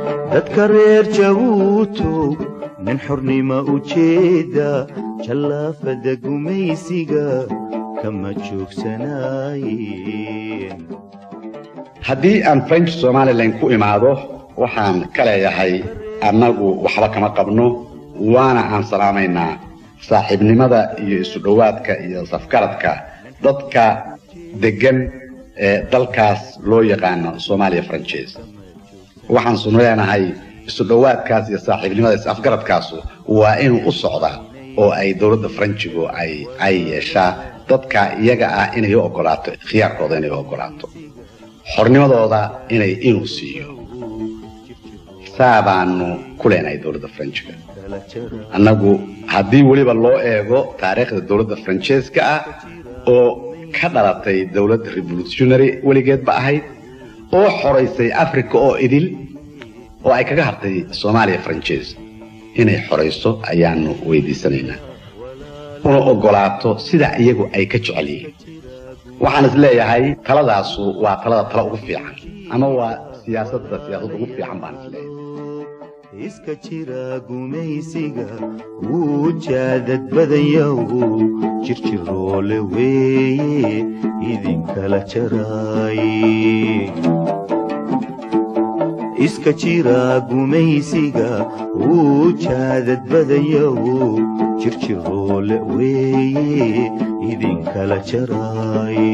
Dadka reer Jabuutow, nin xornimo u jeeda jallaafada gumaysiga kama joogsanaayeen. Haddii aan French Somalilan ku imaado, waxaan ka leeyahay annagu waxba kama qabno, waana aan salaamaynaa saaxiibnimada iyo isu dhowaadka iyo safgaradka dadka deggan ee dalkaas loo yaqaano Soomaaliya Faranjees. Waxaan sunu leenahay isu dhowaadkaas iyo saaxiibnimada is-afgaradkaasu waa inuu u socdaa oo ay dowladda Faranjigu ay yeeshaa dadka iyaga ah inay u oggolaato khiyaarkooda, inay u oggolaato xornimadooda, inay inuu siiyo. Saa baanu ku leenahay dowladda Faranjiga annagu, haddii weliba loo eego taariikhda dowladda Faranjeeska ah oo ka dhalatay dowladda revolutionary weligeedba ahayd oo xoraysay Africa oo idil oo ay kaga hartay Soomaaliya Faranjees, inay xorayso ayaanu weydiisanaynaa una oggolaato sida iyagu ay ka jecel yihiin. Waxaan is leeyahay taladaasu waa talada talo ugu fiican, ama waa siyaasadda siyaasad ugu fiican baan is leeyahay. Iska jira gumaysiga wuu jaadad badanyahu, jirjiroole weeye idinkala jaraay. Iska jira gumaysiga wuu jaadad badanyahu, jirjiroole weeye idinkala jaraay.